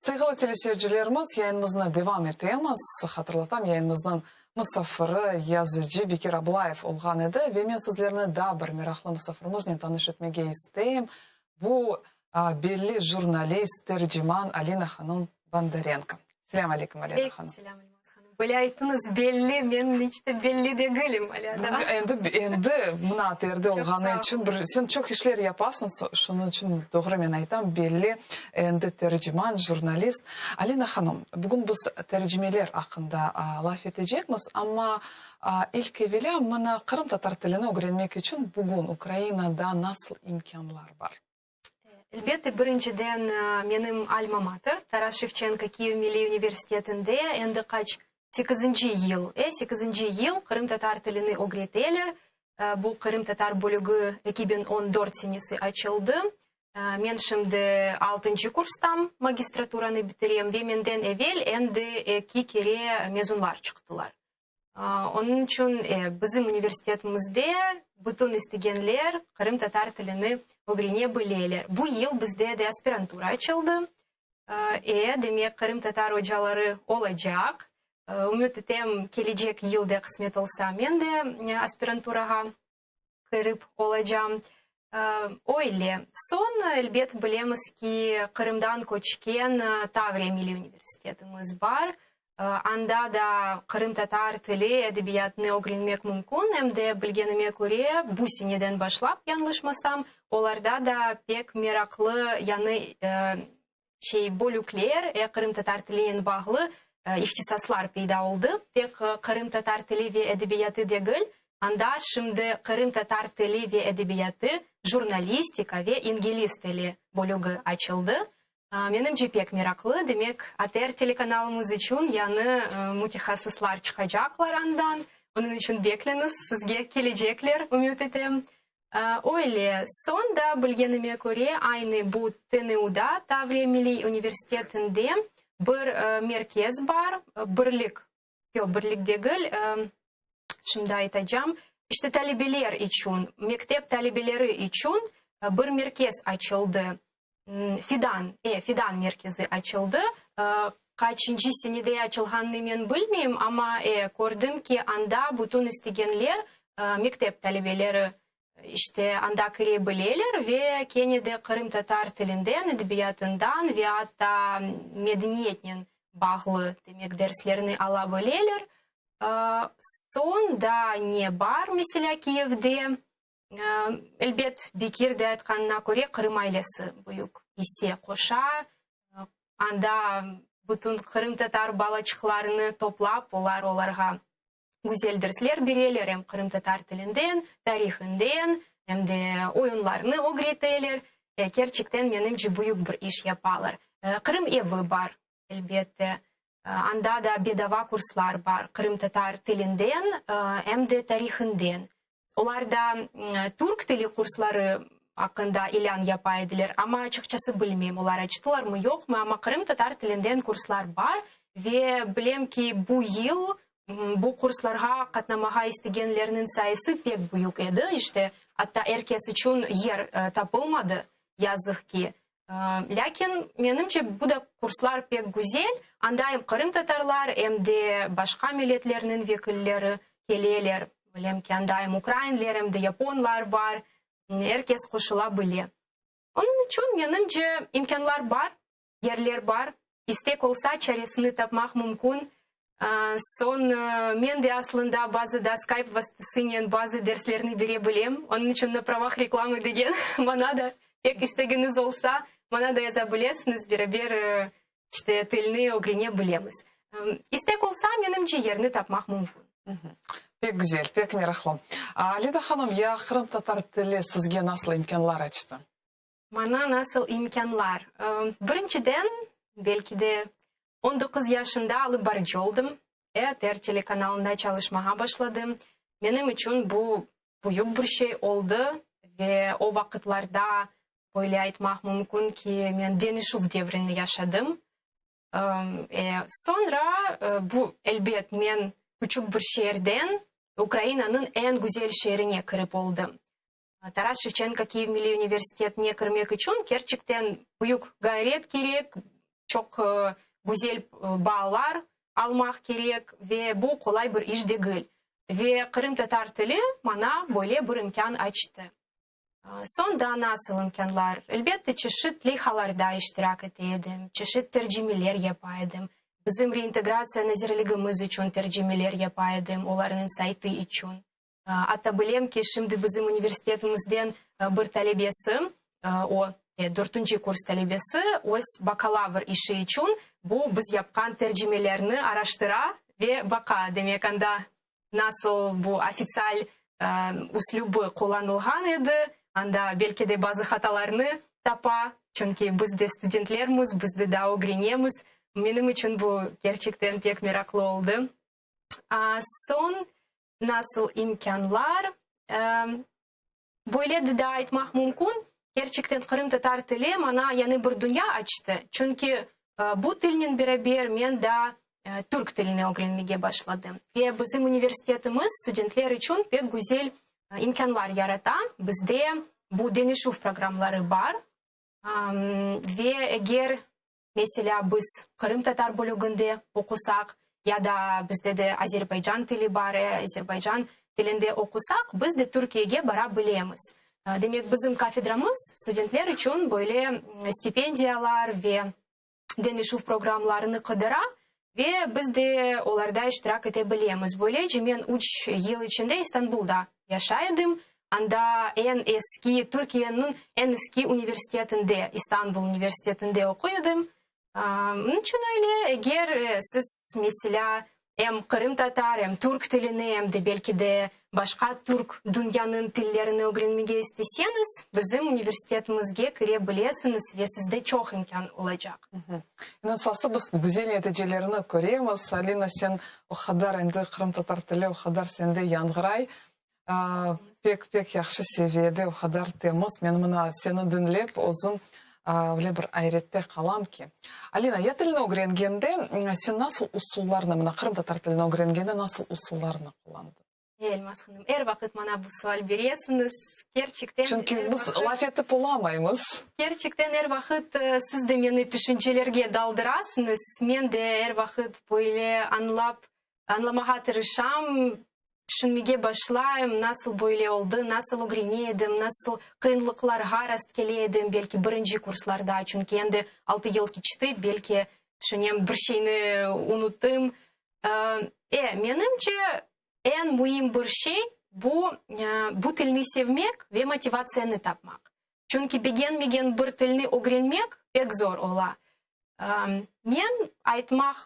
Sayğılı teleseyircilerimiz, yayınımıznı devam etemiz. Hatırlatam, yayınımıznıñ musafiri, yazıcı Bekir Ablayev olğan edi ve men sizlerni daa bir meraqlı musafirimiznen tanış etmege isteyim. Bu, belli jurnalist, terciman Alina hanım Bondarenko. Selâm aleyküm, Alina hanım. Aleyküm selâm, Elmaz hanım. Böyle ayttıñız, belli, men iç te belli degilim alâ daa. Endi, endi mına ATRde olğanı içün bir, sen çoq işler yapasıñ, şunıñ içün doğru men aytam, belli, endi terciman, jurnalist. Alina hanım, bugün biz tercimeler aqqında laf etecekmiz, amma ilk evelâ mına qırımtatar tilini ögrenmek içün bugün Ukrainada nasıl imkânlar bar? Elbette, birinciden, menim alma mater, Taras Şevçenko Kiyev milliy universitetinde endi qaç, sekizinci yıl, e, sekizinci yıl qırımtatar tilini ögreteler. Bu qırımtatar bölügi 2014 senesi açıldı. Men şimdi altıncı kurstam, magistraturanı bitirem ve menden evel endi eki kere mezunlar çıqtılar. Onıñ içün bizim universitetimizde bütün istegenler qırımtatar tilini ögrene bileler. Bu yıl bizde de aspirantura açıldı. E, demek, qırımtatar ocaları olacaq. Ümüt etem, kelecek yıl da qısmet olsa, men de aspiranturağa kirip olacam. Öyle. Soñ, elbet, bilemiz ki, Qırımdan köçken Tavriya milliy universitetimiz bar. Anda da qırımtatar tili, edebiyatını ögrenmek mümkün. Em de, bilgenime köre, bu seneden başlap, yañlışmasam, olarda da pek meraqlı yañı şey, bölükler, qırımtatar tilinen bağlı ihtisaslar peyda oldı. Tek qırımtatar tili ve edebiyatı degil, anda şimdi qırımtatar tili ve edebiyatı, jurnalistika ve ingliz tili bölügi açıldı. Menimce pek meraqlı. Demek, ATR telekanalımız içün yañı mütehassıslar çıqacaqlar andan. Onıñ içün bekleñiz, sizge kelecekler, ümüt etem. Öyle. Soñ da, bilgenime köre, aynı bu TNUda, Tavriya milliy universitetinde bir merkez bar, birlik, yoq, birlik degil, şimdi aytacam, işte talebeler içün, mektep talebeleri içün bir merkez açıldı. Fidan, e, Fidan merkezi açıldı. Qaçıncı senede açılğanını men bilmeyim, amma, e, kördim ki, anda bütün istegenler, mektep talebeleri, işte, anda kire bileler ve kene de qırımtatar tilinden, edebiyatından ve atta medeniyetnen bağlı, demek, derslerni ala bileler. Soñ daa ne bar, meselâ, Kiyevde? Elbet, Bekir de aytqanına köre, Qırım ailesi büyük isse qoşa. Anda bütün qırımtatar balaçıqlarını toplap, olar olarğa güzel dersler bereler, em qırımtatar tilinden, tarihinden, em de oyunlarnı ögreteler. Kerçekten, menimce, büyük bir iş yapalar. Qırım evi bar, elbette. Anda da bedava kurslar bar qırımtatar tilinden, em de tarihinden. Olar da türk tili kursları aqqında ilân yapa ediler, amma açıqçası bilmeyim, olar açtılarmı, yoqmı, amma qırımtatar tilinden kurslar bar ve bilem ki, bu yıl bu kurslarğa qatnamağa istegenlerniñ sayısı pek büyük edi, işte, atta er kes içün yer tapılmadı, yazıq ki. Lâkin, menimce, bu da kurslar pek güzel, anda em qırımtatarlar, em de başqa milletlerniñ vekilleri keleler. Bilem ki, anda em ukrainler, em de yaponlar bar, er kes qoşula bile. Onıñ içün, menimce, imkânlar bar, yerler bar, istek olsa, çaresini tapmaq mümkün. Soñ, men de aslında bazıda Skype vastasınen bazı derslerni bere bilem. Onıñ içün na pravah reklamı degen maña da pek istegiñiz olsa, maña da yaza bilesiñiz, beraber, işte, tilni ögrene bilemiz. İstek olsa, menimce, yerni tapmaq mümkün. Pek güzel, pek meraqlı. Alida hanım, ya qırımtatar tili sizge nasıl imkânlar açtı? Maña nasıl imkânlar? Birinciden, belki de, 19 yaşında alıp barıcı oldım, ATR telekanalında çalışmağa başladım. Menim içün bu büyük bir şey oldı ve o vaqıtlarda böyle aytmaq mümkün ki, men deñişüv devrini yaşadım. Soñra, bu, elbet, men küçük bir şeerden Ukrainanıñ eñ güzel şeerine kirip oldım. Taras Şevçenko Kiyev milliy universitetine kirmek içün kerçekten büyük ğayret kerek. Çoq güzel baalar almaq kerek ve bu qolay bir iş degil. Ve qırımtatar tili maña böyle bir imkân açtı. Soñ daa nasıl imkânlar? Elbette, çeşit leyhalarda iştirak ete edim, çeşit tercimeler yapa edim. Bizim Reintegratsiya nazirligimiz içün tercimeler yapa edim, olarnıñ saytı içün. Atta bilem ki, şimdi bizim universitetimizden bir talebesi, o, dörtünci kurs talebesi, öz bakalavr işi içün bu biz yapqan tercimelerni araştıra ve baqa. Demek, anda nasıl bu ofitsial üslübi qullanılğan edi, anda belki de bazı hatalarnı tapa, çünki biz de studentlermiz, biz de daa ögrenemiz. Menim içün bu kerçekten pek meraqlı oldı. Soñ Nasıl imkânlar? Böyle de daa aytmaq mümkün, kerçekten qırımtatar tili maña yañı bir dünya açtı. Çünki bu tilnen beraber men daa türk tilini ögrenmege başladım. Ve bizim universitetimiz studentler içün pek güzel imkânlar yarata. Bizde bu deñişüv programları bar. Ve eger Meselâ, biz qırımtatar bölüginde oqusaq ya da bizde de azerbaycan tili bar, azerbaycan tilinde oqusaq, biz de Türkiyege bara bilemiz. Demek, bizim kafedramız studentler içün böyle stipendiyalar ve deñişüv programlarını qıdıra ve biz de olarda iştirak ete bilemiz. Böylece, men üç yıl içinde İstanbulda yaşay edim. Anda eñ eski, Türkiyeniñ eñ eski universitetinde, İstanbul universitetinde oquy edim. Niçün öyle? Eger siz, meselâ, em qırımtatar, em türk tilini, em de belki de başqa türk dünyanıñ tillerini ögrenmege isteseñiz, bizim universitetimizge kire bilesiñiz ve sizde çoq imkân olacaq. Eñ esası, biz güzel neticelerini köremiz. Alina, sen o qadar endi qırımtatar tili o qadar sende yañğıray. Pek, pek yahşı seviyede, o qadar temiz. Men mına seni diñlep, özüm öyle bir ayrette qalam ki. Alina, ya tilni ögrengende sen nasıl usullarnı, mına qırımtatar tilini ögrengende nasıl usullarnı qullandıñ? Elmaz hanım, er vaqıt maña bu sual beresiñiz. Kerçekten er Çünki biz laf etip olamaymız. Kerçekten er vaqıt siz de meni tüşüncelerge daldırasıñız. Men de er vaqıt böyle añlap, añlamağa tırışam. Tüşünmege başlayım, nasıl böyle oldı, nasıl ögrene edim, nasıl qıyınlıqlarğa rastkele edim, belki birinci kurslarda, çünki endi altı yıl keçti, belki, tüşünem, bir şeyni unuttım. E, menimce, eñ müim bir şey, bu, bu tilni sevmek ve motivatsiyanı tapmaq. Çünki begenmegen bir tilni ögrenmek pek zor ola. Men aytmaq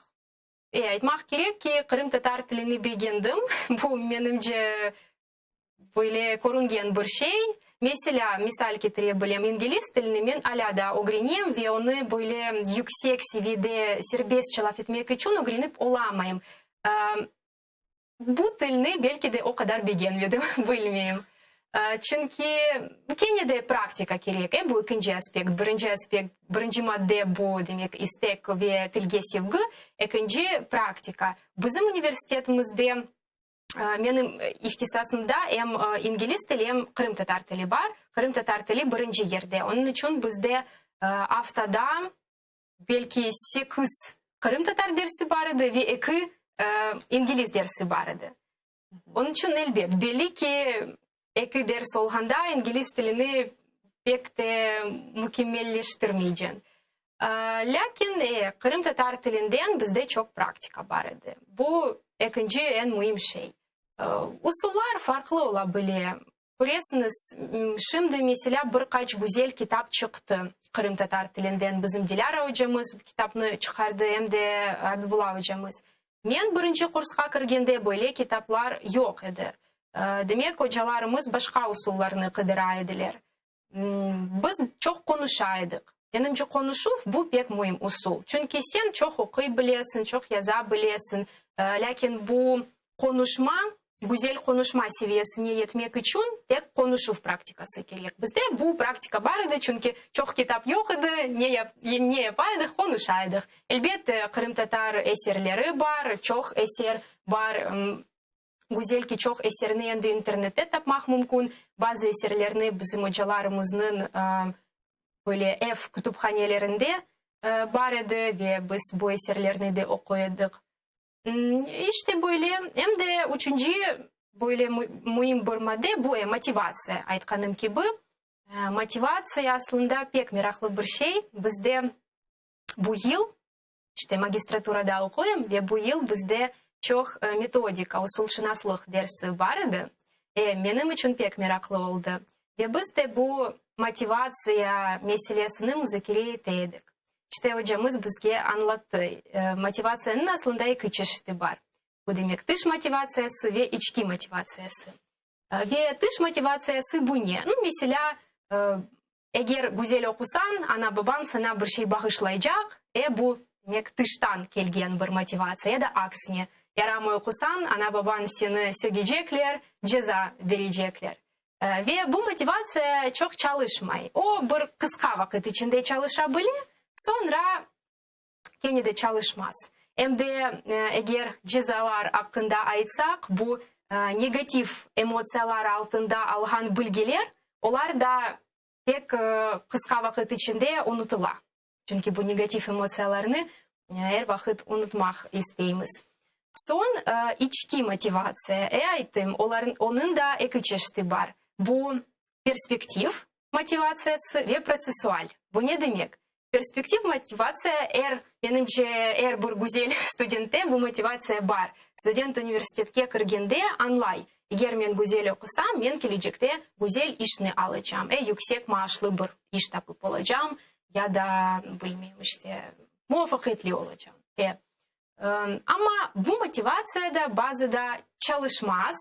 E, aytmaq kerek ki, qırımtatar tilini begendim. Bu, menimce, böyle körüngen bir şey. Meselâ, misal ketire bilem, ingliz tilini men alâ daa ögrenem ve onı böyle yüksek seviyede serbestçe laf etmek içün ögrenip olamayım. Bu tilni belki de o qadar begenmedim, bilmeyim. Çünki kene de praktika kerek, e, bu ekinci aspekt. Birinci aspekt, birinci madde bu, demek, istek ve tilge sevgi, ekinci, praktika. Bizim universitetimizde menim ihtisasımda em ingliz tili, em qırımtatar tili bar. Qırımtatar tili birinci yerde. Onıñ içün bizde aftada Belki sekiz qırımtatar dersi bar edi ve eki ingliz dersi bar edi. Onıñ içün, elbet, belli ki, eki ders olğanda ingliz tilini pek te mükemmelleştirmeyceñ. Lâkin, qırımtatar tilinden bizde çoq praktika bar edi. Bu ekinci eñ müim şey. Usullar farqlı ola bile. Köresiñiz, şimdi, meselâ, bir qaç güzel kitap çıqtı qırımtatar tilinden. Bizim Dilâra ocamız kitapnı çıqardı, em de Abibulla ocamız. Men birinci kursqa kirgende böyle kitaplar yoq edi. Demek, ocalarımız başqa usullarnı qıdıra ediler. Biz çoq qonuşa edik. Menimce, qonuşuv, bu pek müim usul. Çünki sen çoq oquy bilesiñ, çoq yaza bilesiñ, lâkin bu qonuşma, güzel qonuşma seviyesine yetmek içün tek qonuşuv praktikası kerek. Bizde bu praktika bar edi, çünki çoq kitap yoq edi, ne yap, ne yapa edik, qonuşa edik. Elbet, qırımtatar eserleri bar, çoq eser bar. Güzel ki, çoq eserni endi internette tapmaq mümkün. Bazı eserlerni bizim ocalarımıznıñ böyle ev kütüphanelerinde. bar edi ve biz bu eserlerni de oquy edik. İşte böyle. Em de üçünci böyle müim bir madde bu, motivatsiya, aytqanım kibi. Motivatsiya aslında pek meraqlı bir şey. Bizde bu yıl, işte magistraturada oquyım ve bu yıl bizde çoq metodika, usulşınaslıq dersi bar edi. E, menim içün pek meraqlı oldı. Ve biz de bu motivatsiya meselesini muzakere ete edik. İşte ocamız bizge añlattı, motivatsiyanıñ aslında eki çeşiti bar. Bu demek tış motivatsiyası ve içki motivatsiyası. Ve tış motivatsiyası bu ne? Nu, meselâ, eger güzel oqusañ, ana-babañ saña bir şey bağışlaycaq, e, bu, demek, tıştan kelgen bir motivatsiya, ya da aksine, yaramay oqusañ, ana-babañ seni sögecekler, ceza berecekler. Ve bu motivatsiya çoq çalışmay. O, bir qısqa vaqıt içinde çalışa bile, soñra kene de çalışmaz. Em de eger cezalar aqqında aytsaq, bu negativ emotsiyalar altında alğan bilgiler, olar da pek qısqa vaqıt içinde unutıla. Çünki bu negativ emotsiyalarnı er vaqıt unutmaq isteymiz. Soñ içki motivatsiya. E, ayttım, olarnıñ, onıñ da eki çeşiti bar. Bu perspektiv motivatsiyası ve protsessual. Bu ne demek? Perspektiv motivatsiya er, menimce, er bir güzel studentte bu motivatsiya bar. Student universitetke kirgende añlay, eger men güzel oqusam, men kelecekte güzel işni alacam, e, yüksek maaşlı bir iş tapıp olacam ya da, bilmeyim, işte, muvafaqiyetli olacam, e. Amma bu motivatsiya da bazıda çalışmaz,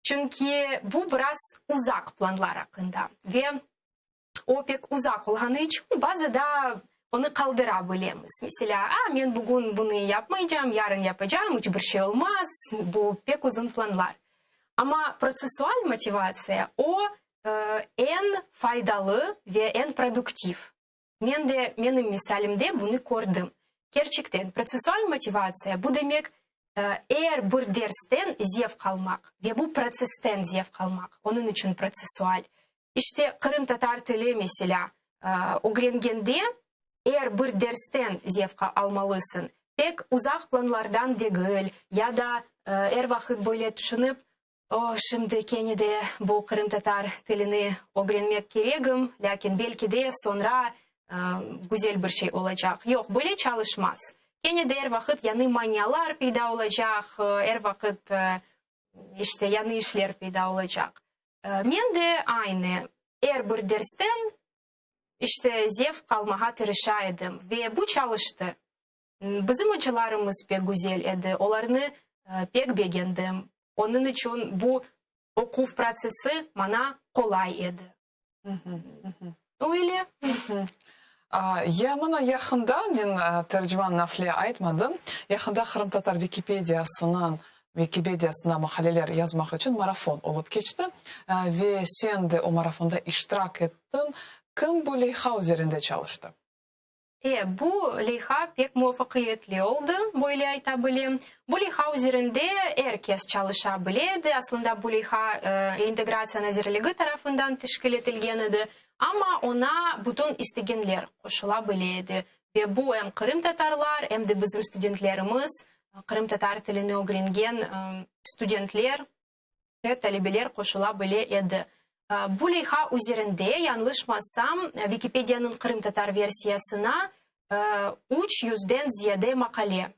çünki bu biraz uzaq planlar aqqında ve O pek uzaq olğanı içün bazıda onı qaldıra bilemiz. Meselâ, a, men bugün bunı yapmaycam, yarın yapacam, iç bir şey olmaz, bu pek uzun planlar. Amma protsessual motivatsiya, o, eñ faydalı ve eñ produktiv. Men de menim misalimde bunı kördim. Kerçekten, protsessual motivatsiya, bu demek, er bir dersten zevq almaq ve bu protsessten zevq almaq, onıñ içün protsessual. İşte, qırımtatar tili, meselâ, ögrengende er bir dersten zevq almalısıñ, tek uzaq planlardan degil, ya da er vaqıt böyle tüşünip, O, şimdi kene de bu qırımtatar tilini ögrenmek keregim, lâkin belki de soñra güzel bir şey olacaq. Yoq, böyle çalışmaz. Kene de er vaqıt yañı manialar peyda olacaq, er vaqıt, işte, yañı işler peyda olacaq. Men de aynı, er bir dersten, işte, zevq almağa tırışa edim ve bu çalıştı. Bizim ocalarımız pek güzel edi, olarnı pek begendim. Onıñ içün bu oquv protsessi maña qolay edi. Öyle. Ya mına yaqında, men terciman nafile aytmadım, yaqında qırımtatar Vikipediyasınıñ Vikipediyasına maqaleler yazmaq içün marafon olıp keçti ve sen de o marafonda iştirak ettiñ. Kim bu leyha üzerinde çalıştı? E, bu leyha pek muvafaqiyetli oldı, böyle ayta bilem. Bu leyha üzerinde er kes çalışa bile edi. Aslında bu leyha Reintegratsiya nazirligi tarafından teşkil etilgen edi, amma oña bütün istegenler qoşula bile edi. Ve bu em qırımtatarlar, em de bizim studentlerimiz, qırımtatar tilini ögrengen studentler ve talebeler qoşula bile edi. Bu leyha üzerinde, yañlışmasam, Vikipediyanıñ qırımtatar versiyasına üç yüzden ziyade maqale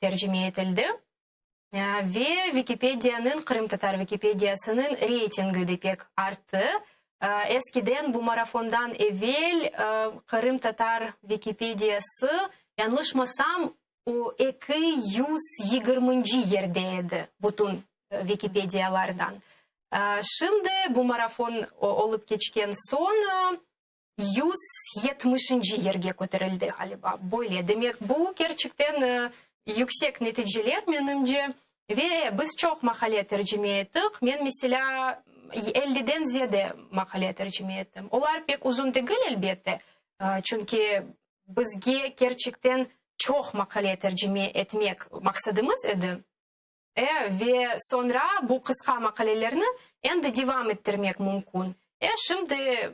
tercime etildi ve Vikipediyanıñ, qırımtatar Vikipediyasınıñ reytingi de pek arttı. Eskiden, bu marafondan evel, qırımtatar Vikipediyası, yañlışmasam, O 220-nci yerde edi bütün Vikipediyalardan. Şimdi bu marafon olıp keçken soñ 170-nci yerge köterildi ğaliba. Böyle. Demek, bu kerçekten yüksek neticeler, menimce. Ve biz çoq maqale tercime ettik. Men, meselâ, elliden ziyade maqale tercime ettim. Olar pek uzun degil, elbette, çünki Bizge kerçekten çoq maqale tercime etmek maqsadımız edi, e, ve soñra bu qısqa maqalelerni endi devam ettirmek mümkün. E, şimdi.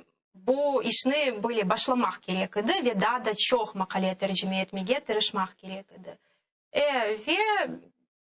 Bu işni böyle başlamaq kerek edi ve daa da çoq maqale tercime etmege tırışmaq kerek edi. E, ve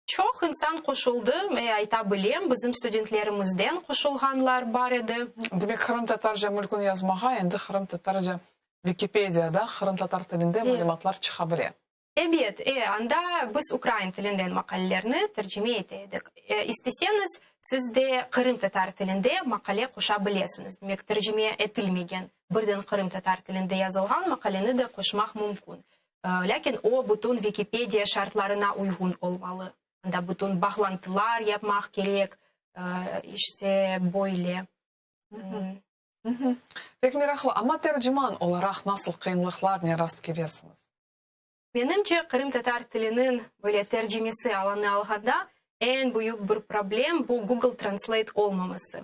çoq insan qoşuldı, e, ayta bilem, bizim studentlerimizden qoşulğanlar bar edi. Demek, qırımtatarca mülkün yazmağa endi qırımtatarca Vikipediyada qırımtatar tilinde malümatlar çıqa bile. Ebet, e, anda biz ukrain tilinden maqalelerni tercime ete edik. E, isteseñiz, siz de qırımtatar tilinde maqale qoşa bilesiñiz. Demek, tercime etilmegen, birden qırımtatar tilinde yazılğan maqaleni de qoşmaq mümkün. E, lâkin o, bütün Vikipediya şartlarına uyğun olmalı. Anda bütün bağlantılar yapmaq kerek, e, işte, böyle. Pek meraqlı. Amma terciman olaraq nasıl qıyınlıqlarnen rast kelesiñiz? Menimce, qırımtatar tiliniñ böyle tercimesi alanı alğanda eñ büyük bir problem bu Google Translate olmaması.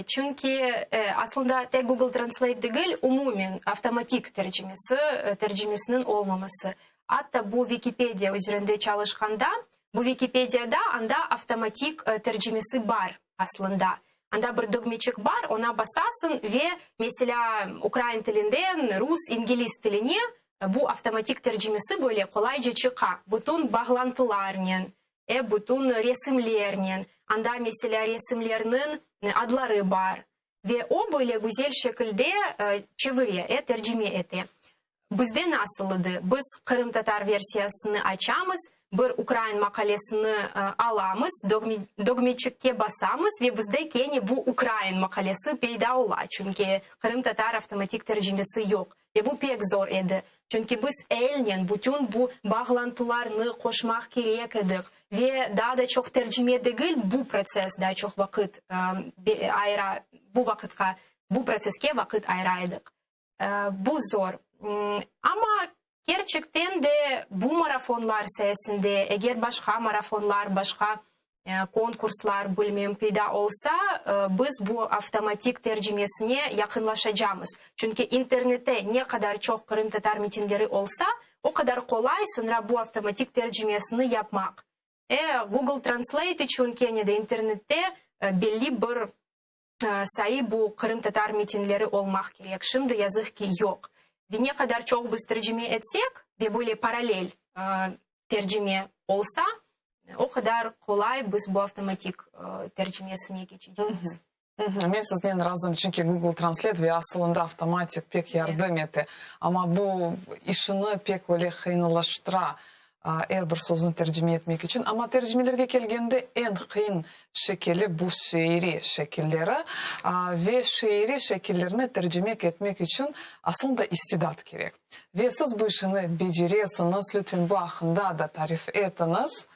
Çünki aslında tek Google Translate degil, umumen avtomatik tercimesi, tercimesiniñ olmaması. Atta bu Vikipediya üzerinde çalışqanda, bu Vikipediyada anda avtomatik tercimesi bar aslında. Anda bir dögmeçik bar, ona basasıñ ve, meselâ, ukrain tilinden rus, ingliz tiline bu avtomatik tercimesi böyle qolayca çıqa, bütün bağlantılarnen, e, bütün resimlernen. Anda, meselâ, resimlerniñ adları bar ve o böyle güzel şekilde çevire, e, tercime ete. Bizde nasıl edi? Biz qırımtatar versiyasını açamız, bir ukrain maqalesini alamız, dögmeçikke basamız ve bizde kene bu ukrain maqalesi peyda ola, çünki qırımtatar avtomatik tercimesi yoq. Ve bu pek zor edi, çünki biz elnen bütün bu bağlantılarnı qoşmaq kerek edik ve daa da çoq tercime degil, bu protsess daa çoq vaqıt ayıra, bu vaqıtqa, bu protsesske vaqıt ayıra edik. Bu zor. Amma kerçekten de bu marafonlar sayesinde, eger başqa marafonlar, başqa konkurslar, bilmem, peyda olsa, biz bu avtomatik tercimesine yaqınlaşacamız. Çünki internette ne qadar çoq qırımtatar metinleri olsa, o qadar qolay soñra bu avtomatik tercimesini yapmaq. E, Google Translate içün kene de internette belli bir sayı bu qırımtatar metinleri olmaq kerek. Şimdi, yazıq ki, yoq. Ve ne qadar çoq biz tercime etsek ve böyle parallel tercime olsa, o qadar qolay biz bu avtomatik tercimesine keçecekmiz. Men siznen razım, çünki Google Translate ve asılında avtomatik pek yardım ete. Amma bu işini pek öyle qıyınlaştıra. Er bir sözni tercime etmek içün. Amma tercimelerge kelgende eñ qıyın şekili bu şiiriy şekilleri. Ve şiiriy şekillerni tercime etmek içün aslında istidat kerek. Ve siz bu işini beceresiñiz. Lütfen bu aqqında da tarif etiñiz.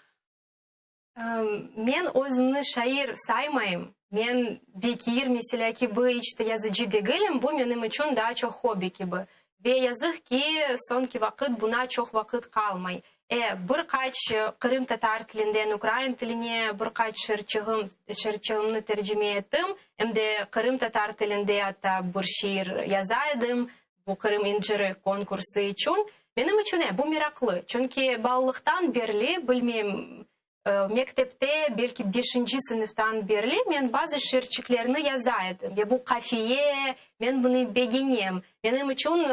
Men özümni şair saymayım. Men Bekir, meselâ, kibi iç te yazıcı degilim, bu menim içün daa çoq hobbi kibi. Ve yazıq ki, soñki vaqıt buña çoq vaqıt qalmay. E, bir qaç qırımtatar tilinden ukrain tiline bir qaç şırçığım, şırçığımnı tercime ettim, em de qırımtatar tilinde atta bir şiir yaza edim, Bu Qırım inciri konkursı içün. Menim içün, e, bu meraqlı, çünki balalıqtan berli, bilmeyim, mektepte, belki beşinci sınıftan berli men bazı şiirçiklerni yaza edim. Ve bu qafiye, men bunı begenem. Menim içün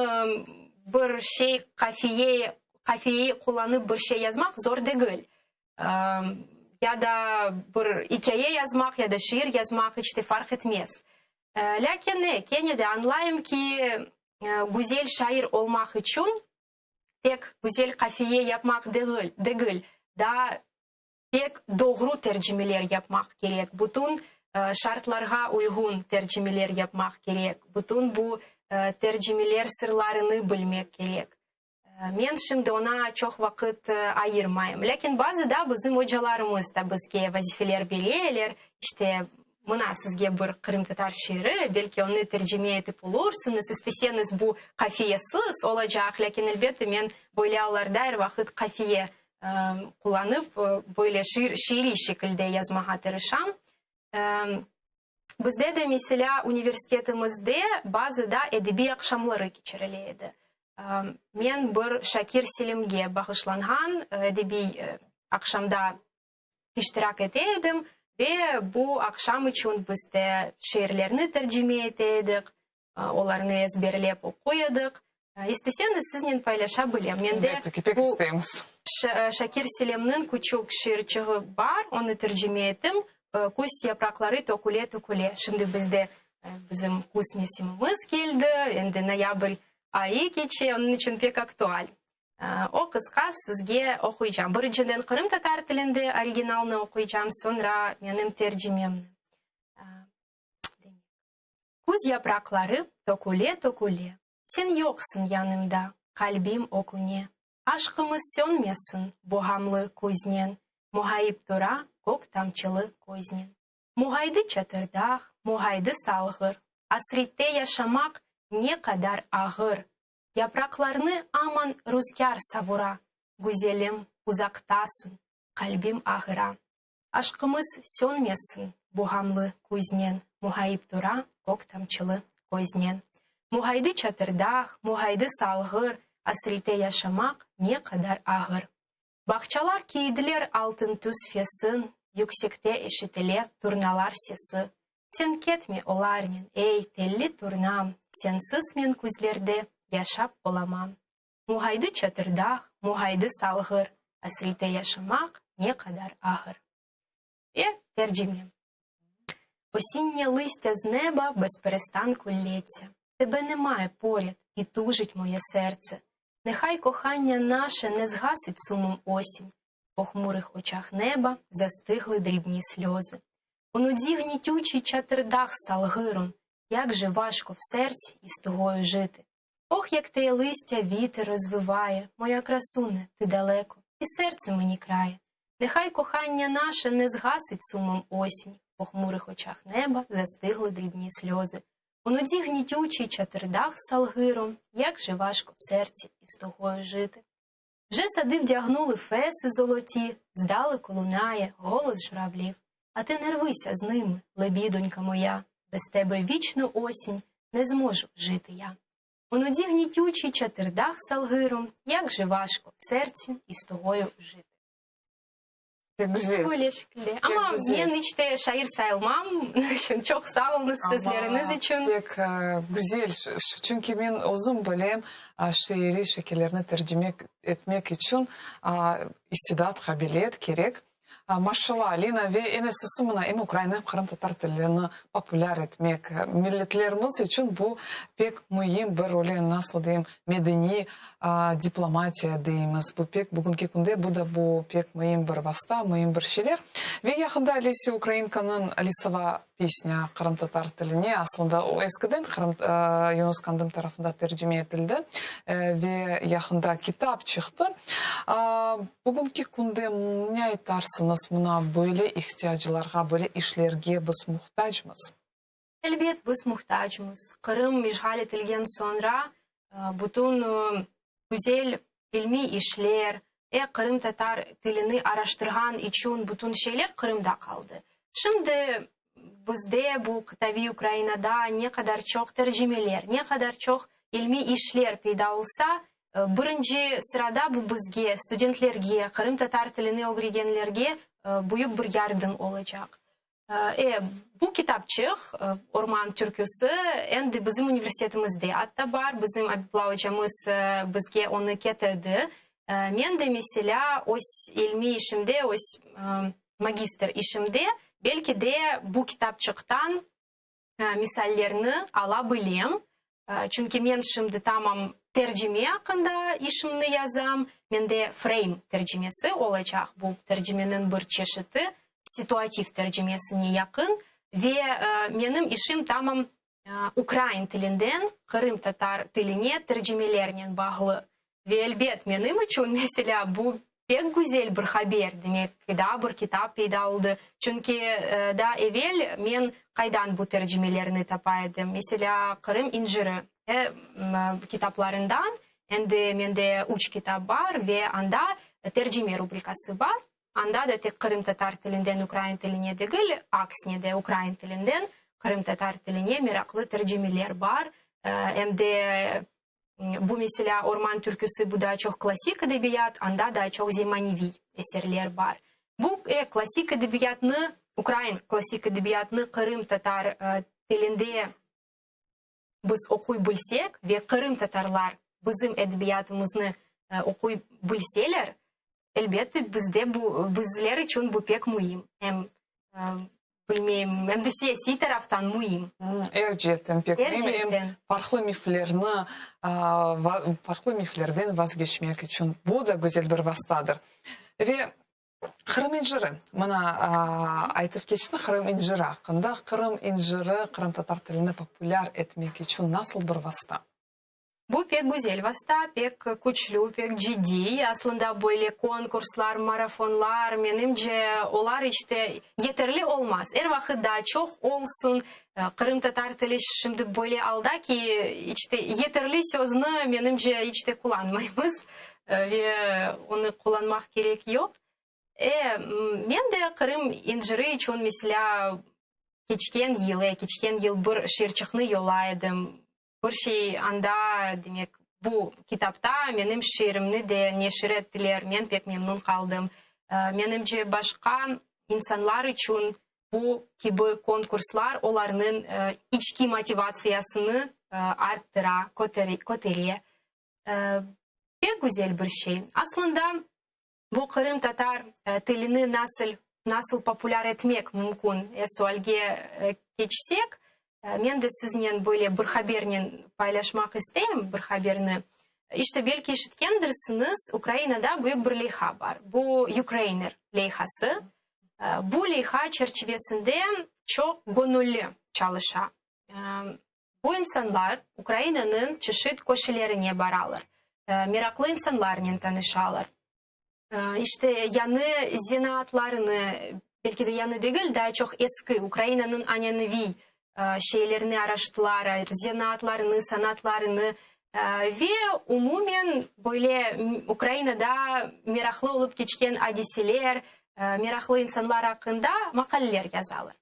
bir şey qafiye, qafiyeyi qullanıp bir şey yazmaq zor degil. Ya da bir ikâye yazmaq, ya da şiir yazmaq iç te farq etmez. Lâkin ne, kene de añlayım ki, güzel şair olmaq içün tek güzel qafiye yapmaq degil, daa pek doğru tercimeler yapmaq kerek, bütün şartlarğa uyğun tercimeler yapmaq kerek, bütün bu tercimeler sırlarını bilmek kerek. Men şimdi oña çoq vaqıt ayırmayım. Lâkin bazıda bizim ocalarımız da bizge vazifeler bereler, işte, mına sizge bir qırımtatar şiiri, belki onı tercime etip olursıñız, isteseñiz bu qafiyesiz olacaq, lâkin elbette men böyle allarda er vaqıt qafiye qullanıp, böyle şiir, şiiriy şekilde yazmağa tırışam. Bizde de, meselâ, universitetimizde bazıda edebiy aqşamları keçirile edi. Men bir Şakir Selimge bağışlanğan edebiy aqşamda iştirak ete edim. Ve bu aqşam içün biz de şiirlerni tercime ete edik, olarnı ezberlep oquy edik. İsteseñiz, siznen paylaşa bilem. Mende Elbette ki, pek bu isteymiz. Şakir Selimniñ küçük şiirçiği bar, onı tercime ettim, Küz yapraqları töküle-töküle. Şimdi bizde bizim küz mevsimimiz keldi, endi noyabr ayı keçe, onıñ içün pek aktual. O qısqa sizge oquycam. Birinciden qırımtatar tilinde originalnı oquycam, soñra menim tercimemni. Küz yapraqları töküle-töküle, Sen yoqsıñ yanımda, qalbim öküne. Aşqımız sönmesin bu ğamlı küznen, Muğayıp tura kök tamçılı köznen. Muğaydı Çatırdağ, muğaydı Salğır, Asrette yaşamaq ne qadar ağır. Yapraqlarnı aman ruzgâr savura, Güzelim, uzaqtasıñ, qalbim ağıra. Aşqımız sönmesin bu ğamlı küznen, Muğayıp tura kök tamçılı köznen. Muğaydı Çatırdağ, muğaydı Salğır, Asrette yaşamaq ne qadar ağır. Bağçalar kiydiler altın tüs fesin, Yüksekte eşitile turnalar sesi. Sen ketme olarnen, ey, telli turnam, Sensiz men küzlerde yaşap olamam. Muğaydı Çatırdağ, muğaydı Salğır, Asrette yaşamaq ne qadar ağır. Ve tercime. Осіннє листя з неба без перестанку ллється. Тебе немає поряд, і тужить моє серце. Нехай кохання наше не згасить сумом осінь, В похмурих очах неба застигли дрібні сльози. У нудзі гнітючий Чатирдаг з Салгиром, Як же важко в серці із тугою жити. Ох, як теє листя вітер розвиває, Моя красуне, ти далеко, і серце мені крає. Нехай кохання наше не згасить сумом осінь, В похмурих очах неба застигли дрібні сльози. У нудзі гнітючий Чатирдаг з Салгиром, Як же важко в серці із тугою жити. Вже сади вдягнули феси золоті, здалеку лунає голос журавлів. А ти не рвися з ними, лебідонька моя, без тебе вічну осінь не зможу жити я. У нуді гнітючий Чатирдаг з Салгиром, як же важко в серці із тугою жити. Pek güzel. Böyle şekilde. Amma güzel. men iç te şair sayılmam, çoq sağ oluñız sözleriñiz içün. Pek güzel, çünki men özüm bilem, şiiriy şekillerni tercime etmek içün istidat, qabiliyet kerek. Maşallah, Alina, ve eñ esası mına em ukrain, em qırımtatar tilini populâr etmek, milletlerimiz içün bu pek müim bir öyle, nasıl deyim, medeniy diplomatiya deymiz. Bu pek bugünki künde bu da bu pek müim bir vasta, müim bir şeyler. Ve yaqında Lesya Ukrainkanıñ Lisova pesnâ qırımtatar tiline, aslında o eskiden qırım Yunus Qandım tarafından tercime etildi ve yaqında kitap çıqtı. Bugünki künde ne aytarsıñız, mına böyle ihtiyaclarğa, böyle işlerge biz muhtacmız? Elbet, biz muhtacmız. Qırım işğal etilgen soñra bütün güzel ilmiy işler, qırımtatar tilini araştırğan içün bütün şeyler Qırımda qaldı. Şimdi bizde, bu qıtaviy Ukrainada ne qadar çoq tercimeler, ne qadar çoq ilmiy işler peyda olsa, birinci sırada bu bizge, studentlerge, qırımtatar tilini ögregenlerge büyük bir yardım olacaq. E, bu kitapçıq, Orman türküsi, endi bizim universitetimizde atta bar, bizim Abibulla ocamız bizge onı ketirdi. Men de, meselâ, öz ilmiy işimde, öz magistr işimde, belki de, bu kitapçıqtan misallerni ala bilem. Çünki men şimdi tamam tercime aqqında işimni yazam, mende freym tercimesi olacaq, bu tercimeniñ bir çeşiti, situativ tercimesine yaqın ve menim işim tamam ukrain tilinden qırımtatar tiline tercimelernen bağlı. Ve elbet, menim içün, meselâ, bu pek güzel bir haber, demek, daa bir kitap peyda oldı. Çünki daa evel men qaydan bu tercimelerni tapa edim? Meselâ, Qırım inciri kitaplarından, endi mende üç kitap bar ve anda tercime rubrikası bar. Anda da tek qırımtatar tilinden ukrain tiline degil, aksine de ukrain tilinden qırımtatar tiline meraqlı tercimeler bar. Em de Bu, meselâ, Orman türküsi, bu daa çoq klassik edebiyat, anda daa çoq zemaneviy eserler bar. Bu, e, klassik edebiyatnı. ukrain klassik edebiyatını qırımtatar tilinde biz oquy bilsek ve qırımtatarlar bizim edebiyatımıznı oquy bilseler, elbette, bizde bu, bizler içün bu pek müim. Em, bilmeyim, em de siyasiy taraftan müim. Er ceetten pek müim. Em farqlı miflerni, farqlı miflerden vazgeçmek içün bu da güzel bir vastadır. Ve Qırım inciri. Mına, aytıp keçtiñ Qırım inciri aqqında. Qırım inciri qırımtatar tilini populâr etmek içün nasıl bir vasta? Bu pek güzel vasta, pek küçlü, pek ciddiy. Aslında böyle konkurslar, marafonlar, menimce, olar işte yeterli olmaz. Er vaqıt daa çoq olsun. Qırımtatar tili şimdi böyle alda ki, işte yeterli sözni, menimce, iç te qullanmaymız. Ve onı qullanmaq kerek yoq. E, men de Qırım inciri içün, meselâ, keçken yıl, e, keçken yıl bir şiirçiqni yollay edim. Bir şey anda, demek, bu kitapta menim şiirimni de neşir ettiler, men pek memnun qaldım. Menimce, başqa insanlar içün bu kibi konkurslar olarnıñ içki motivatsiyasını arttıra, kötere. Pek güzel bir şey. Aslında, bu qırımtatar tilini nasıl nasıl populâr etmek mümkün sualge keçsek, men de siznen böyle bir habernen paylaşmaq isteyim, bir haberni. İşte, belki eşitkendirsiñiz, Ukrainada büyük bir leyha bar. Bu Ukrainer leyhası. Bu leyha çerçivesinde çoq göñülli çalışa. Bu insanlar Ukrainanıñ çeşit köşelerine baralar, meraqlı insanlarnen tanışalar. İşte, yañı zenaatlarını, belki de yañı degil, daa çoq eski Ukrainanıñ ananeviy şeylerini araştılar, zenaatlarını, sanatlarını ve umumen böyle Ukrainada meraqlı olıp keçken adiseler, meraqlı insanlar aqqında maqaleler yazalar.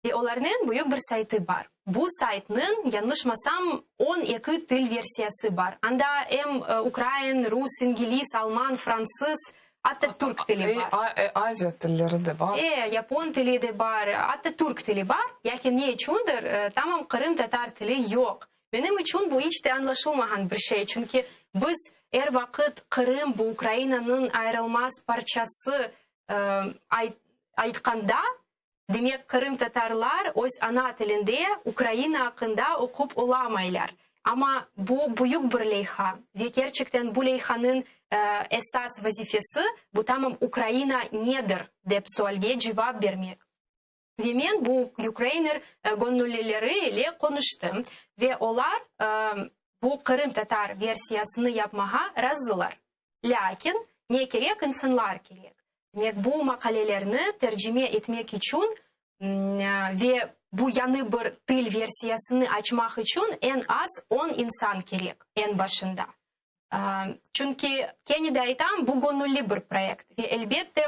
Ve olarnıñ büyük bir saytı bar. Bu saytnıñ, yañlışmasam, 12 til versiyası bar. Anda em ukrain, rus, ingliz, alman, fransız, atta türk tili bar. Aziya tilleri de bar. E, yapon tili de bar, atta türk tili bar. Lâkin ne içündir, tamam qırımtatar tili yoq. Menim içün bu iç de añlaşılmağan bir şey, çünki biz er vaqıt Qırım, bu Ukrainanıñ ayırılmaz parçası aytqanda, Demek, qırımtatarlar öz ana tilinde Ukraina aqqında oqup olamaylar. Amma bu büyük bir leyha ve kerçekten bu leyhanıñ esas vazifesi, bu tamam Ukraina nedir dep sualge cevap bermek. Ve men bu Ukrainer göñüllileri ile qonuştım ve olar bu qırımtatar versiyasını yapmağa razılar. Lâkin ne kerek, insanlar kerek. Demek, bu maqalelerni tercime etmek içün ve bu yañı bir til versiyasını açmaq içün eñ az on insan kerek, eñ başında. Çünki, kene de aytam, bu göñülli bir proyekt ve, elbette,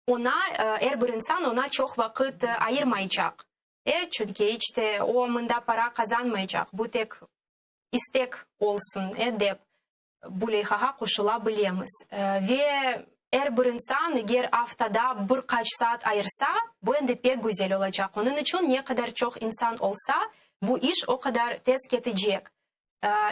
oña, er bir insan oña çoq vaqıt ayırmaycaq. E, çünki iç te o mında para qazanmaycaq, bu tek istek olsun, e, dep. Bu leyhağa qoşula bilemiz. Ve er bir insan eger aftada bir qaç saat ayırsa, bu endi pek güzel olacaq. Onıñ içün ne qadar çoq insan olsa, bu iş o qadar tez ketecek.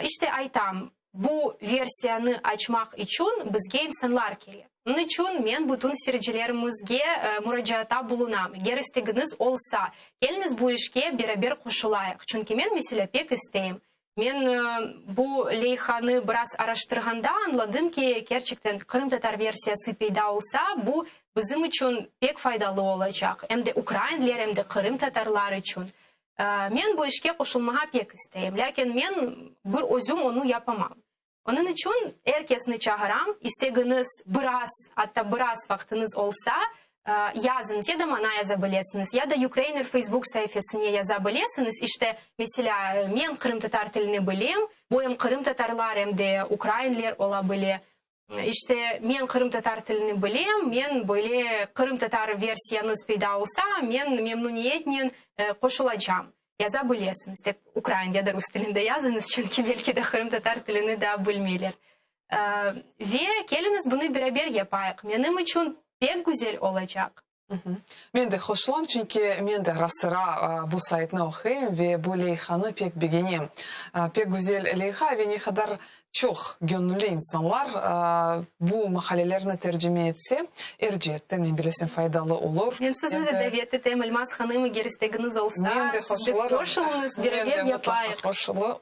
İşte aytam, bu versiyanı açmaq içün bizge insanlar kerek. Onıñ içün men bütün seyircilerimizge muracaatta bulunam, eger istegiñiz olsa, keliñiz bu işke beraber qoşulayıq. Çünki men, meselâ, pek isteyim. Men bu leyhanı biraz araştırğanda añladım ki, kerçekten qırımtatar versiyası peyda olsa, bu bizim içün pek faydalı olacaq, em de ukrainler, em de qırımtatarlar içün. Men bu işke qoşulmağa pek isteyim, lâkin men bir özüm onı yapamam. Onıñ içün er kesni çağıram, istegiñiz biraz, atta biraz vaqtıñız olsa, yazıñız, ya da maña yaza bilesiñiz, ya da Ukrainer Facebook saifesine yaza bilesiñiz. İşte, meselâ, men qırımtatar tilini bilem, bu em qırımtatarlar, em de ukrainler ola bile. İşte, men qırımtatar tilini bilem, men böyle qırımtatar versiyañız peyda olsa, men memnuniyetnen qoşulacam. Yaza bilesiñiz, tek ukrain ya da rus tilinde yazıñız, çünki belki de qırımtatar tilini daa bilmeyler. Ve keliñiz bunı beraber yapayıq, menim içün pek güzel olacaq. Men de qoşulam, çünki men de ara-sıra bu saytnı oquyım ve bu leyhanı pek begenem. Pek güzel leyha ve ne qadar çoq göñülli insanlar bu maqalelerni tercime etse, er ceetten, men bilesem, faydalı olur. Men sizni de davet etem, Elmaz hanım, eger istegiñiz olsa, siz de qoşulıñız, beraber yapayıq.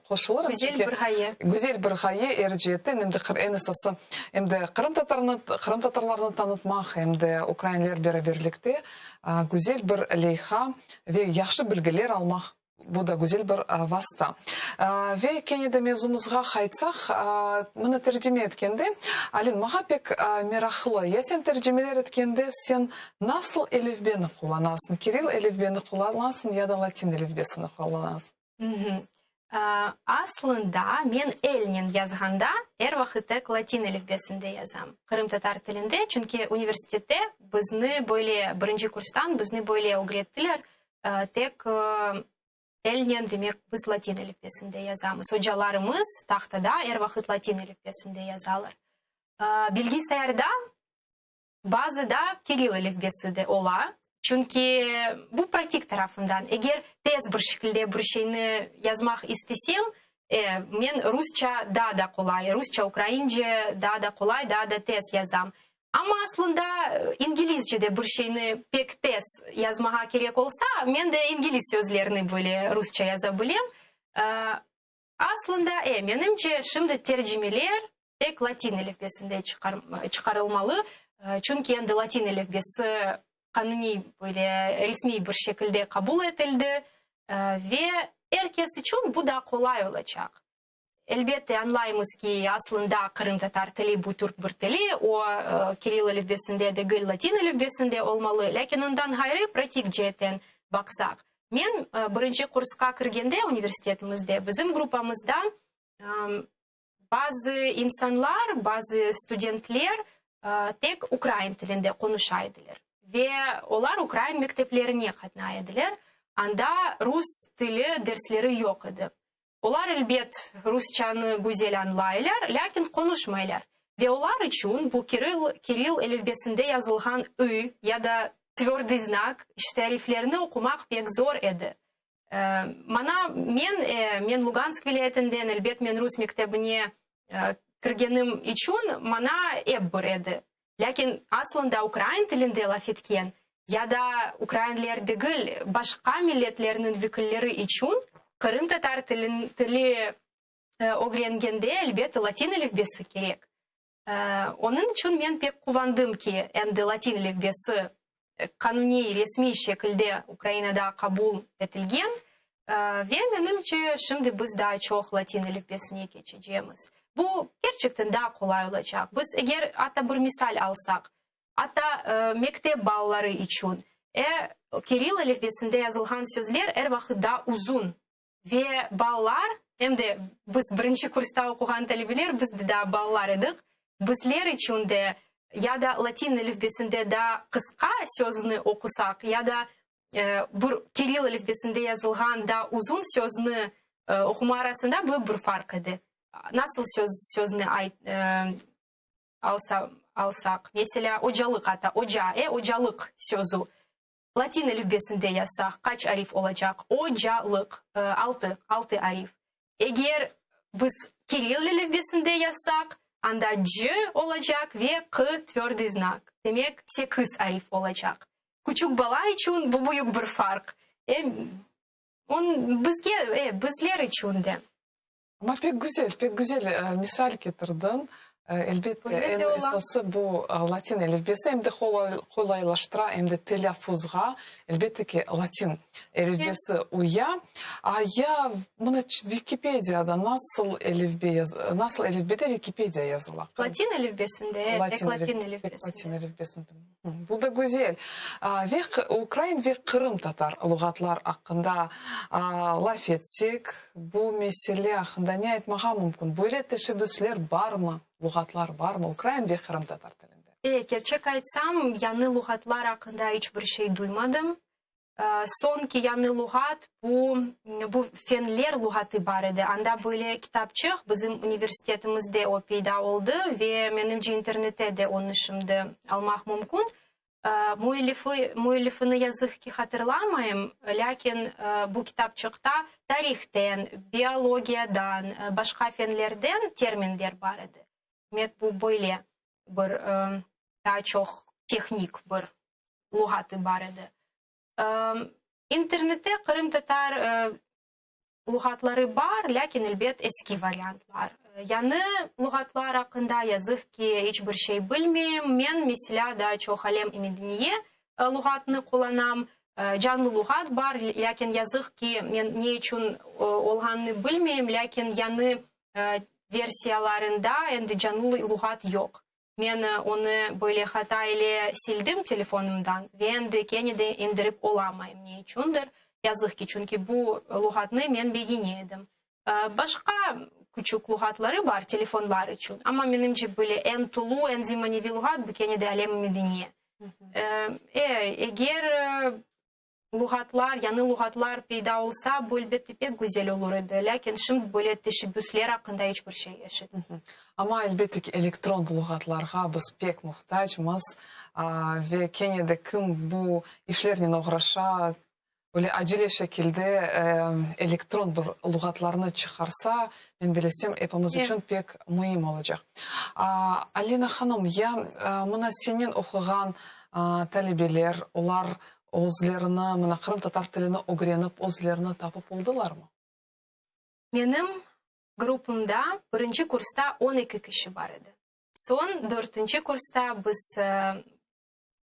Qoşulırım, çünki güzel bir ğaye. Güzel bir ğaye, er ceetten, em de eñ esası, Em de qırımtatarnı, qırımtatarlarnı tanıtmaq, em de ukrainler beraberlikte güzel bir leyha ve yahşı bilgiler almaq, bu da güzel bir vasta. Ve kene de mevzumızğa qaytsaq, mına tercime etkende, Alin, maña pek meraqlı, ya sen tercimeler etkende sen nasıl elifbeni qullanasıñ, kiril elifbeni qullanasıñ ya da latin elifbesini qullanasıñ? Aslında, men elnen yazğanda, er vaqıt tek latin elifbesinde yazam, qırımtatar tilinde, çünki universitette bizni böyle, birinci kurstan bizni böyle ögrettiler, tek elnen, demek, biz latin elifbesinde yazamız. Ocalarımız tahtada er vaqıt latin elifbesinde yazalar. Bilgisayarda Bazıda kiril elifbesi de ola, çünki bu pratik tarafından. Eger tez bir şekilde bir şeyni yazmaq istesem, e, men rusça daa da qolay, rusça, ukraince daa da qolay, daa da tez yazam. Amma aslında inglizce de bir şeyni pek tez yazmağa kerek olsa, men de ingliz sözlerini böyle rusça yaza bilem. Aslında, e, menimce, şimdi tercimeler tek latin elifbesinde çıqarılmalı, çünki endi latin elifbesi qanuniy, böyle resmiy bir şekilde qabul etildi ve er kes içün bu da qolay olacaq. Elbette, añlaymız ki, aslında qırımtatar tili bu türk bir tili, o, kiril elifbesinde degil, latin elifbesinde olmalı, lâkin ondan ğayrı pratik ceetten baqsaq, Men birinci kursqa kirgende universitetimizde bizim gruppamızda bazı insanlar, bazı studentler tek ukrain tilinde qonuşa ediler ve olar ukrain mekteplerine qatnay ediler, anda rus tili dersleri yoq edi. Olar, elbet, rusçanı güzel añlaylar, lâkin qonuşmaylar. Ve olar içün bu kiril, kiril elifbesinde yazılğan ı ya da tvördıy znak, işte, ariflerni oqumaq pek zor edi. Maña, men, men Lugansk vilâyetinden, elbet, men rus mektebine kirgenim içün maña ep bir edi. Lâkin aslında ukrain tilinde laf etken ya da ukrainler degil, başqa milletlerniñ vekilleri içün qırımtatar tili ögrengende, elbette, latin elifbesi kerek. Onıñ içün men pek quvandım ki, endi latin elifbesi qanuniy, resmiy şekilde Ukrainada qabul etilgen ve, menimce, şimdi biz daa çoq latin elifbesine keçecemiz. Bu, kerçekten, daa qolay olacaq. Biz eger atta bir misal alsaq, atta mektep balaları içün, e, kiril elifbesinde yazılğan sözler er vaqıt daa uzun ve balalar, em de biz birinci kursta oquğan talebeler, biz de daa balalar edik, bizler içün de ya da latin elifbesinde daa qısqa sözni oqusaq, ya da bir kiril elifbesinde yazılğan daa uzun sözni oquma arasında büyük bir farq edi. Nasıl söz sözni alsa alsaq, meselâ, ocalıq atta, oca, e, ocalıq sözü. Latin elifbesinde yazsaq, qaç arif olacaq? O-ca-lıq, altı, altı arif. Eger biz kiril elifbesinde yazsaq, anda c olacaq ve q tvördıy znak, demek, sekiz arif olacaq. Küçük bala içün bu büyük bir farq. E, on, bizge, e, bizler içün de. Amma pek güzel, pek güzel misal ketirdiñ. Elbette, eñ esası bu latin elifbesi em de qolaylaştıra, em de telâffuzğa, elbette ki, latin elifbesi uya. A ya mına Vikipediyada nasıl elifbe, nasıl elifbede Vikipediya yazıla? Latin elifbesinde, tek latin elifbesinde. Tek latin elifbesinde. Bu da güzel. Ve ukrain ve qırımtatar luğatlar aqqında laf etsek, bu mesele aqqında ne aytmağa mümkün? Böyle teşebbüsler barmı, luğatlar barmı ukrain ve qırımtatar tilinde? E, kerçek aytsam, yañı luğatlar aqqında iç bir şey duymadım. Soñki yañı luğat, bu, bu fenler luğatı bar edi. Anda böyle kitapçıq, bizim universitetimizde o peyda oldı ve, menimce, internette de onı şimdi almaq mümkün. Müellifi, müellifini yazıq ki hatırlamayım, lâkin bu kitapçıqta tarihten, biologiyadan, başqa fenlerden terminler bar edi. Demek, bu böyle bir daa çoq tehnik bir luğatı bar edi. İnternette qırımtatar Luğatları bar, lâkin, elbet, eski variantlar. Yañı luğatlar aqqında, yazıq ki, iç bir şey bilmeyim. Men, meselâ, daa çoq Alem-i Medeniye luğatını qullanam. Canlı luğat bar, lâkin, yazıq ki, men ne içün olğanını bilmeyim, lâkin yañı versiyalarında endi canlı luğat yoq. Men onı böyle hata ile sildim telefonımdan ve endi kene de endirip olamayım, ne içündir, yazıq ki, çünki bu luğatnı men begene edim. Başqa küçük luğatları bar telefonlar içün, amma menimce böyle eñ tolu, eñ zemaneviy luğat bu kene de Alem-i Medeniye. E, eger Luğatlar, yañı luğatlar peyda olsa, bu, elbette, pek güzel olur edi. Lâkin şimdi böyle teşebbüsler aqqında iç bir şey eşitmedim. Amma, elbette ki, elektron luğatlarğa biz pek muhtacmız. Ve kene de kim bu işlernen oğraşa, böyle acele şekilde elektron bir luğatlarnı çıqarsa, men bilesem, epimiz içün pek müim olacaq. Alina hanım, ya mına senen oquğan talebeler, olar Özlerini, mına qırımtatar tilini ögrenip, özlerini tapıp oldılarmı? Menim gruppamda birinci kursta 12 kişi bar edi. Soñ dörtünci kursta biz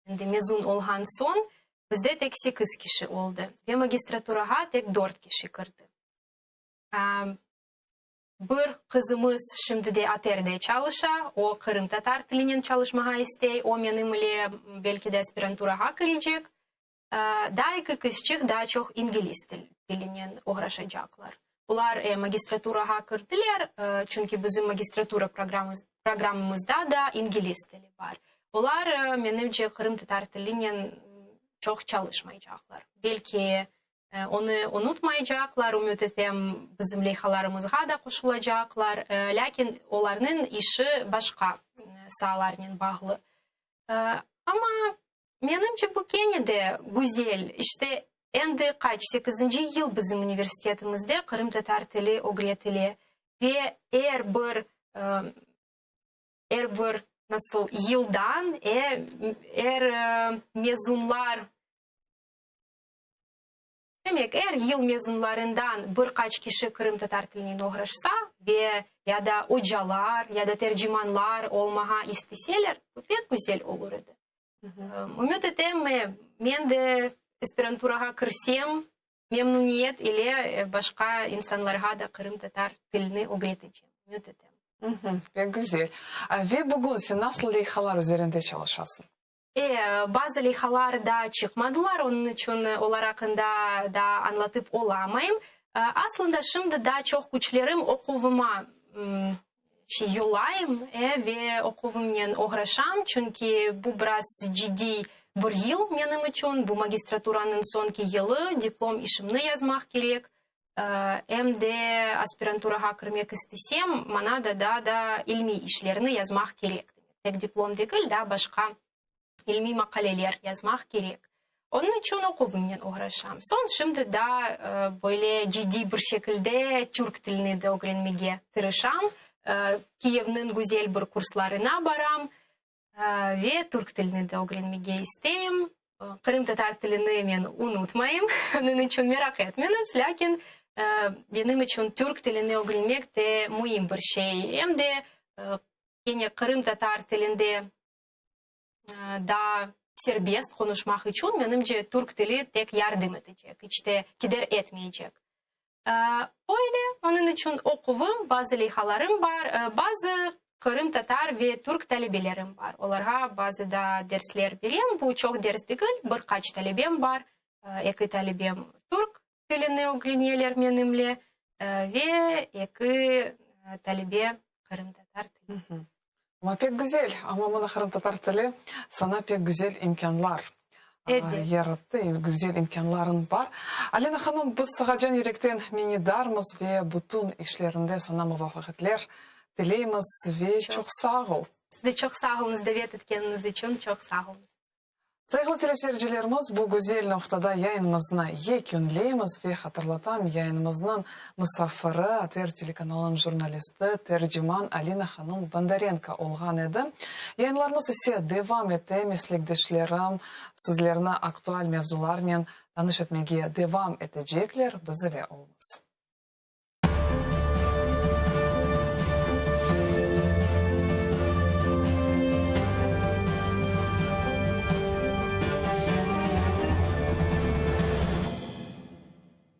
endi mezun olğan soñ bizde tek sekiz kişi oldı ve magistraturağa tek dört kişi kirdi. Bir qızımız şimdi de ATRde çalışa, o qırımtatar tilinen çalışmağa istey, o menim ile belki de aspiranturağa kirecek. Daa eki qızçıq daa çoq ingliz tilinen oğraşacaqlar. Olar magistraturağa kirdiler, çünki bizim magistratura programmamızda da ingliz tili bar. Olar, menimce, qırımtatar tilinen çoq çalışmaycaqlar. Belki Onı unutmaycaqlar, ümüt etem, bizim leyhalarımızğa da qoşulacaqlar, lâkin olarnıñ işi başqa saalarnen bağlı. Amma, menimce, bu kene de güzel. İşte, endi qaç, sekizinci yıl bizim universitetimizde qırımtatar tili ögretile ve er bir, er bir, nasıl, yıldan, er mezunlar, Demek, er yıl mezunlarından bir qaç kişi qırımtatar tilinen oğraşsa ve ya da ocalar, ya da tercimanlar olmağa isteseler, bu pek güzel olur edi. Ümüt etem, men de esperanturağa kirsem, memnuniyet ile başqa insanlarğa da qırımtatar tilini ögretecem, ümüt etem. Pek güzel. Ve bugün sen nasıl leyhalar üzerinde çalışasıñ? E, bazı leyhalar daa çıqmadılar, onıñ içün olar aqqında daa añlatıp olamayım. Aslında şimdi daa çoq küçlerim oquvıma şey yollayım, e, ve oquvımnen oğraşam, çünki bu biraz ciddiy bir yıl menim içün, bu magistraturanıñ soñki yılı, diplom işimni yazmaq kerek, em de aspiranturağa kirmek istesem, maña da daa da ilmiy işlerni yazmaq kerek. Tek diplom degil, daa başqa ilmiy maqaleler yazmaq kerek. Onıñ içün oquvımnen oğraşam. Soñ şimdi daa böyle ciddiy bir şekilde türk tilini de ögrenmege tırışam. Kiyevniñ güzel bir kurslarına baram. Ve türk tilini de ögrenmege isteyim. Qırımtatar tilini men unutmayım, onıñ içün meraq etmeñiz, lâkin benim içün türk tilini ögrenmek de müim bir şey. Em de kene qırımtatar tilinde daa serbest qonuşmaq içün, menimce, türk tili tek yardım etecek, iç te keder etmeycek. Öyle, onıñ içün oquvım, bazı leyhalarım bar, bazı qırımtatar ve türk talebelerim bar. Olarğa bazı da dersler berem, bu çoq ders degil, bir qaç talebem bar, eki talebem türk tilini ögreneler menimle ve eki talebe qırımtatar tilini. Amma pek güzel, amma mına qırımtatar tili saña pek güzel imkânlar yarattı, güzel imkânlarıñ bar. Alina hanım, biz saña can yürekten minnetdarmız ve bütün işlerinde saña muvafaqiyetler tileymiz ve çoq sağ ol. Siz de çoq sağ oluñız, davet etkeniñiz içün çoq sağ oluñız. Sayğılı teleseyircilerimiz, bu güzel noqtada yayınımıznı yekünleymiz ve hatırlatam, yayınımıznıñ musafiri, ATR telekanalınıñ jurnalisti, terciman Alina hanım Bondarenko olğan edi. Yayınlarımız ise devam ete, meslekdeşlerim sizlerni aktual mevzularnen tanış etmege devam etecekler, biz ile oluñız.